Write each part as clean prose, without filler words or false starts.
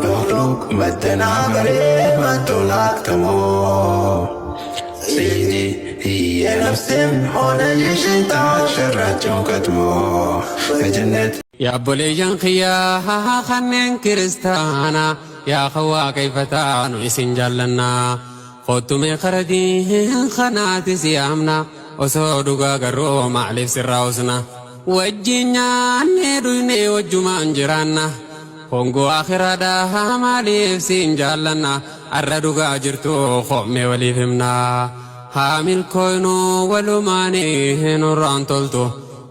በመክሉቅ መደናገሬ መቶን አክትሞ ሰይዲ የነፍስም ሆነ የሸይጣን ሸራቸው ከትሞ በጀነት Yaa obboleeyyan kiyyaa kanneen kiristaanaa, yaa kan waaqeffataa, nu isin jaallannaa. Kottumee kara diin kanaati si yaamna, osoo dhugaa garuu maaliif sirraa usna? Wajjin nyaannee dhugnee wajjumaan jiraanna. Hongoo akhiraadhaa maaliif siin jaallanna? Arra dhugaa jirtu qommee waliif himna. Haa milkooynuu walumaanii nurraan toltu.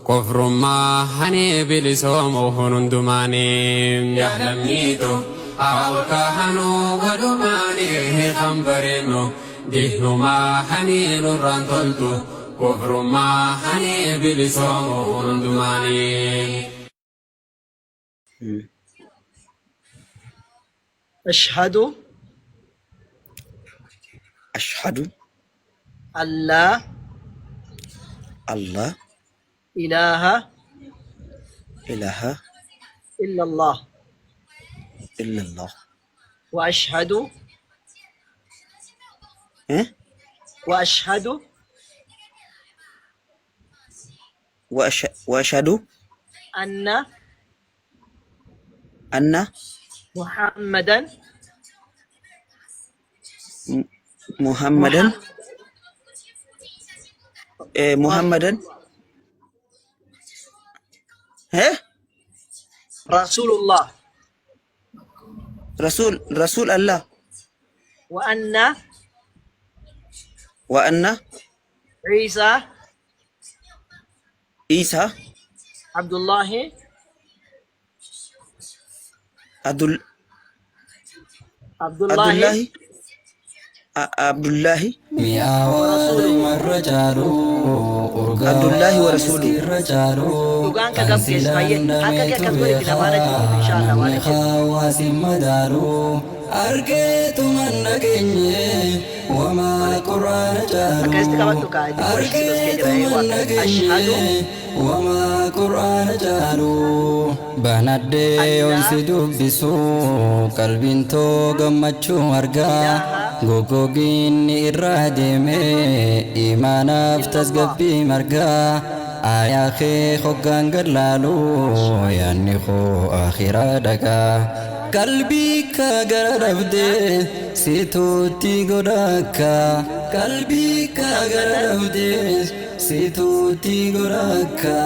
Kufrummaa hani bilisoomu hundumaanii. Yaa lammiitu haa ol kahanuu walumaanii kan bareennu. Diinumaa hani nurraan toltu. Kufrummaa hani bilisoomu hundumaanii. أشهد أشهد أن لا الله إله إله إلا الله إلا الله وأشهد إيه؟ وأشهد وأشهد أن أن محمدا محمدا إيه محمدا إيه رسول الله رسول الله وأن وأن عيسى عيسى عبد الله عبد عبد عبد الله الله عبد الله Mi'aawaa daa'imarra caalu, عبد الله urgaawaa ورسوله miskiirra caalu, Dhugaan ka kan gabgeessu baay'ee silaan akka kee dameetu akkas godhetti lafaarra beekaa, jiru inshaallah waan namni hin jedhu. hawaasin madaalu. Argeetuman dhageenye wamaa quraana caalu. Akkasitti qabadhu kaa itti qoshi si dhoskee jira Argeetuman eewwa. أشهد dhageenye wamaa quraana caalu. Banadhee أن yoon لا si dubbisu qalbiin too gammachuu argaa. إله Goggoginni irraa deeme imaanaaf إلا الله tasgabbii margaa. Aayaa kee hoggaan gallaalu yaanni koo akhiraa dhaqaa. Qalbii ka gara وأن dhabdee situutti godhaakka. Qalbii ka gara محمدا dhabdee situutti godhaakka.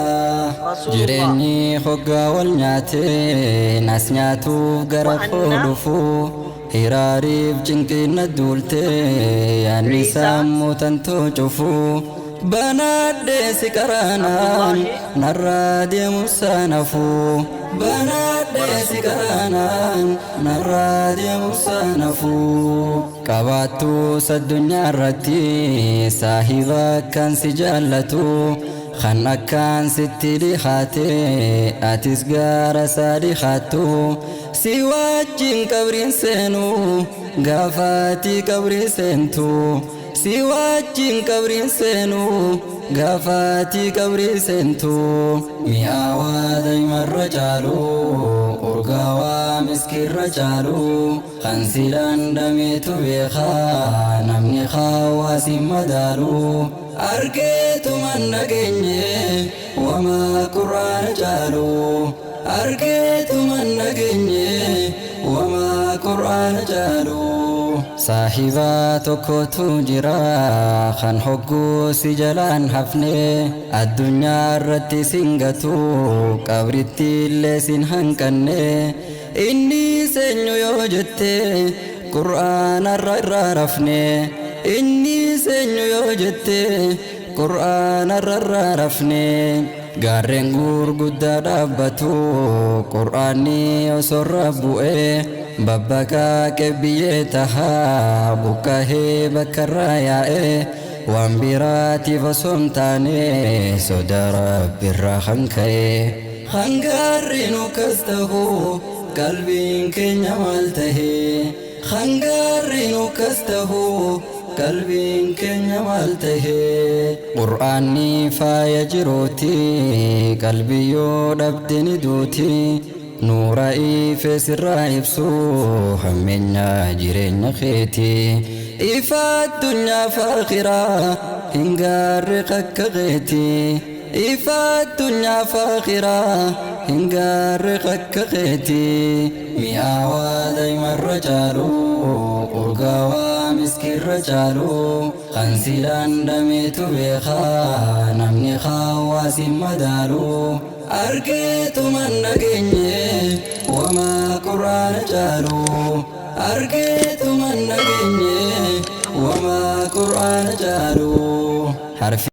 رسول الله Jireenyi hoggaa wal nyaatee nas nyaatuuf gara koo وأن dhufu. Hiraariif cinqinna duultee yaanni عيسى sammuu tantoo cufu. Banaadhee si عبد qaraanaan الله narraa deemu saanafu. Banaadhee si ورسوله qaraanaan narraa deemu saanafu. Qabaattus addunyaa irratti saahiba akkaan si jaallatu. Kan akkaan sitti dhihaate atis gaara isaa dhihaattu. Si wajjin qabriin seenu gaafaati qabrii seentu. Si wajjin qabriin seenu gaafaati qabrii seentu. Mi'aawaa daa'imarra caalu, urgaawaa miskiirra caalu, kan si dandameetu beekaa namni hawaasin madaalu. Argeetuman dhageenye wamaa quraana caalu. Argeetuman dhageenye wamaa quraana caalu. Saahiba tokkotu jira kan hogguu si jalaan hafne, addunyaa irratti sin gatu, qabritti illee sin hanqanne. Inni seenyu yoo jette qur'aana irra irraa rafne. Inni seenyu yoo jette qur'aana irra irraa rafne. Gaarreen gurguddaa dhaabbatu qur'aanni osoo irra bu'ee, babbaqaa biyyee tahaa buqqahee bakka irraa yaa'ee. Waan biraatiif osoo hin taane soda rabbiirraa kan ka'e. Hangaarri nu kas tahu qalbiin keenya maal tahee? Hangaarri nu kas tahu qalbiin keenya maal tahee? Qur'aanni faaya jiruuti, qalbii yoo dhabde ni duuti. Nuura ifee sirraa ibsu hammeenya jireenya keetii. Ifa addunyaa faakhiraa hin gaarre kakka keetii. Ifa addunyaa faakhiraa hin gaarre kakka keetii. Mi'aawaa daa'imarra caalu urgaawaa miskirra caalu kan si dhandhameetu beekaa namni hawaas hin madaalu. Argeetuman dhageenye wamaa quraana caalu. Argeetuman dhageenye wamaa quraana caalu. Harfi